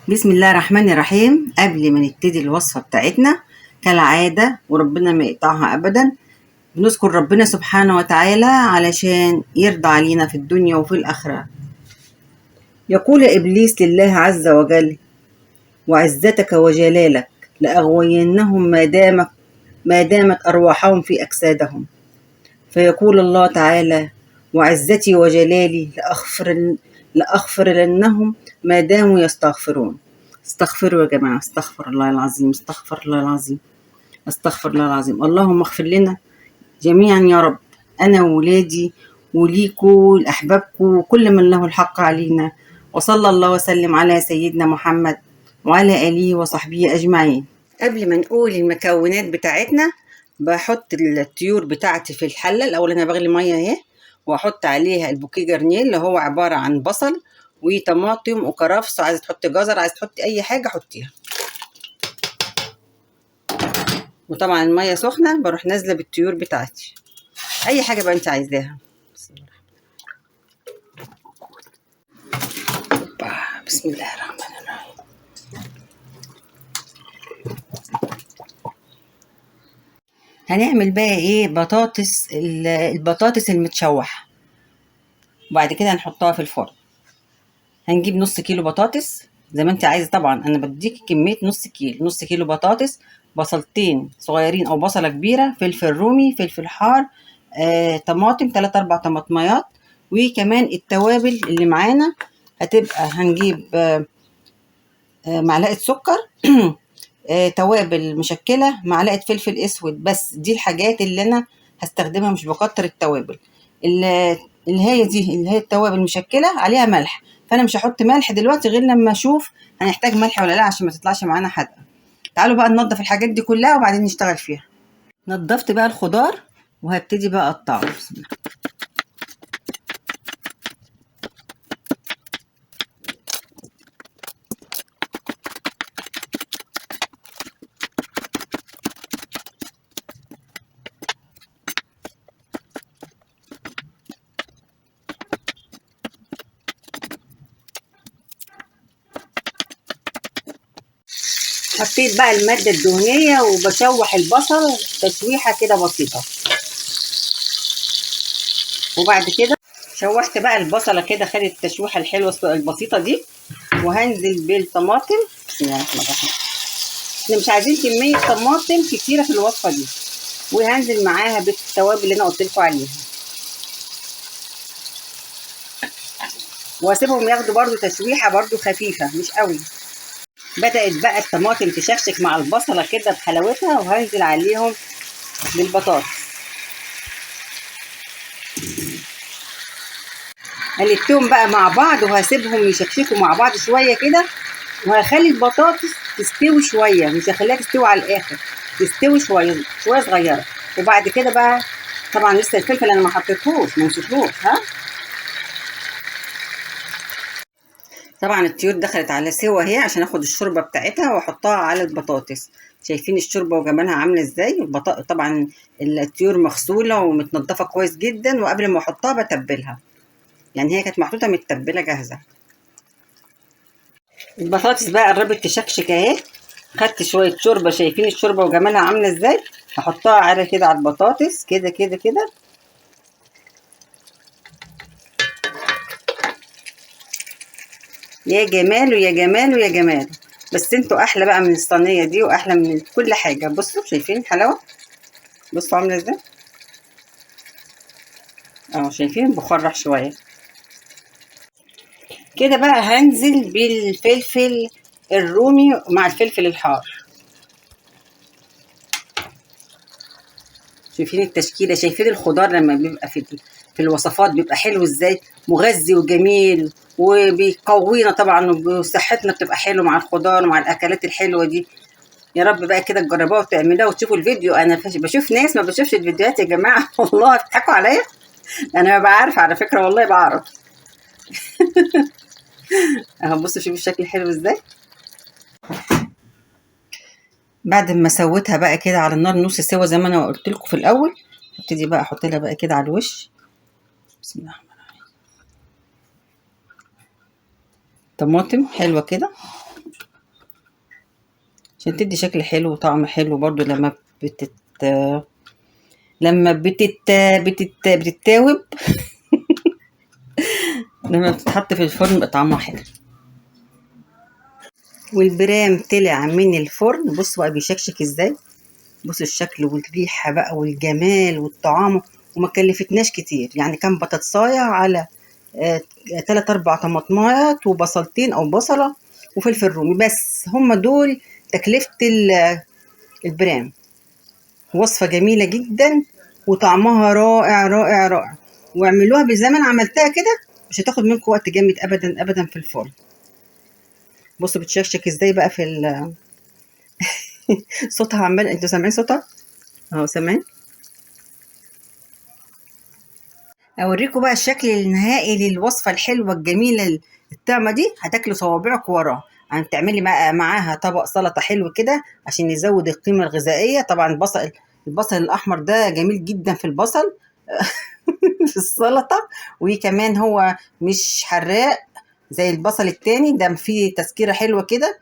بسم الله الرحمن الرحيم. قبل ما نبتدي الوصفة بتاعتنا كالعادة وربنا ما يقطعها أبدا، بنذكر ربنا سبحانه وتعالى علشان يرضى علينا في الدنيا وفي الآخرة. يقول إبليس لله عز وجل: وعزتك وجلالك لأغوينهم ما دامت أرواحهم في أجسادهم. فيقول الله تعالى: وعزتي وجلالي لأغفرنهم ما داموا يستغفرون. استغفروا يا جماعة، استغفر الله العظيم، استغفر الله العظيم، استغفر الله العظيم. اللهم اغفر لنا جميعا يا رب، أنا وولادي وليكو لأحبابكو وكل من له الحق علينا. وصلى الله وسلم على سيدنا محمد وعلى آله وصحبه أجمعين. قبل ما نقول المكونات بتاعتنا، بحط الطيور بتاعتي في الحلة. الأول أنا بغلي مية أهي، وأحط عليها ال bouquet garni اللي هو عبارة عن بصل وطماطم وكرفس، عايزة تحطي جزر، عايزة تحطي أي حاجة حطيها. وطبعا المية سخنة، بروح نازلة بالطيور بتاعتي، أي حاجة بقى أنت عايزاها. بسم الله الرحمن، بسم الله الرحمن الرحيم. هنعمل بقى ايه؟ البطاطس المتشوحة، وبعد كده هنحطها في الفرن. هنجيب نص كيلو بطاطس زي ما انت عايزه، طبعا انا بديك كمية نص كيلو، نص كيلو بطاطس، بصلتين صغيرين او بصله كبيرة، فلفل رومي، فلفل حار، طماطم 3-4 طماطميات، وكمان التوابل اللي معانا هتبقى هنجيب معلقه سكر، توابل مشكلة، معلقه فلفل اسود. بس دي الحاجات اللي انا هستخدمها، مش بكتر التوابل. اللي هي دي اللي هي التوابل المشكلة عليها ملح، فانا مش هحط ملح دلوقتي غير لما اشوف هنحتاج ملح ولا لا، عشان ما تطلعش معانا حادقه. تعالوا بقى ننضف الحاجات دي كلها وبعدين نشتغل فيها. نضفت بقى الخضار وهبتدي بقى اقطعه. بسم الله. حطيت بقى المادة الدهنية وبشوح البصل تشويحة كده بسيطة، وبعد كده شوحت بقى البصلة كده، خدت التشويحة الحلوة البسيطة دي، وهنزل بالطماطم. بسم الله الرحمن الرحيم. احنا مش عايزين كمية طماطم كتيرة في الوصفة دي، وهنزل معاها بالتوابل اللي انا قلت لكم عليها، واسيبهم ياخدوا برضو تشويحة برضو خفيفة مش قوي. بدأت بقى الطماطم تشكشك مع البصلة كده بحلاوتها، وهنزل عليهم بالبطاطس. قلبتهم بقى مع بعض وهسيبهم يشكشكوا مع بعض شوية كده، وهخلي البطاطس تستوي شوية، مش هخليها تستوي على الآخر، تستوي شوية شوية صغيرة. وبعد كده بقى طبعا لسه الفلفل أنا ما حطيتهوش، ما نسيتهوش. ها طبعا الطيور دخلت على سوا اهي عشان اخد الشوربة بتاعتها واحطها على البطاطس. شايفين الشوربة وجمالها عامله ازاي؟ طبعا الطيور مغسوله ومتنضفه كويس جدا، وقبل ما احطها بتبلها، يعني هي كانت محطوطة متبله جاهزة. البطاطس بقى قربت تشكشك اهي، خدت شوية شوربة، شايفين الشوربة وجمالها عامله ازاي؟ هحطها على كده على البطاطس كده كده كده. يا جماله يا جماله يا جماله. بس انتوا احلى بقى من الصينية دي واحلى من كل حاجة. بصوا شايفين الحلاوة، بصوا عامله ازاي اهو، شايفين البخار راح شوية كده. بقى هنزل بالفلفل الرومي مع الفلفل الحار. شايفين التشكيلة، شايفين الخضار لما بيبقى في الوصفات بيبقى حلو ازاي، مغذي وجميل وبيقوينا طبعا، وصحتنا بتبقى حلوة مع الخضار ومع الاكلات الحلوة دي. يا رب بقى كده تجربوها وتعملوها وتشوفوا الفيديو. انا بشوف ناس ما بشوفش الفيديوهات يا جماعة، والله بتضحكوا عليا، انا ببقى عارفه على فكرة، والله بعرف. اهو بصوا شوفوا الشكل حلو ازاي. بعد ما سويتها بقى كده على النار نص سوا زي ما انا قلت لكم في الاول، هبتدي بقى احط لها بقى كده على الوش. بسم الله الرحمن الرحيم. طماطم حلوة كده. عشان تدي شكل حلو وطعم حلو برضو لما بتت لما بتت بتت بتتاوب لما بتتحط في الفرن بيبقى طعمها حلو. والبرام طلع من الفرن، بصوا بقى بيشكشك ازاي، بصوا الشكل والريحه بقى والجمال والطعام، وما كلفتناش كتير، يعني كام بطاطسايه على 3 4 طماطمات وبصلتين او بصله وفلفل رومي بس، هم دول تكلفة البرام. وصفه جميلة جدا وطعمها رائع رائع رائع، واعملوها بالزمن عملتها كده مش هتاخد منكم وقت جامد ابدا ابدا في الفرن. بصوا بتشكشك ازاي بقى في صوتها عمال، انتوا سامعين صوتها؟ اهو سامعين. اوريكم بقى الشكل النهائي للوصفه الحلوة الجميلة الطعمه دي، هتاكلوا صوابعكم وراها. هتعملي معاها طبق سلطة حلو كده عشان يزود القيمة الغذائية. طبعا البصل الاحمر ده جميل جدا في البصل في السلطة، وكمان هو مش حراق زي البصل التاني، ده فيه تسكيره حلوة كده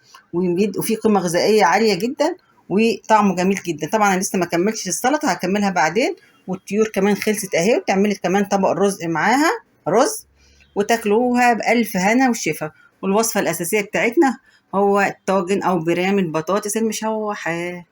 وفيه قيمة غذائية عالية جدا وطعمه جميل جدا. طبعا انا لسه ما كملتش السلطة، هكملها بعدين. والطيور كمان خلصت اهي، وتعملي كمان طبق رز معاها رز، وتاكلوها بألف هنا وشفا. والوصفة الأساسية بتاعتنا هو الطاجن أو برام البطاطس المشوحة.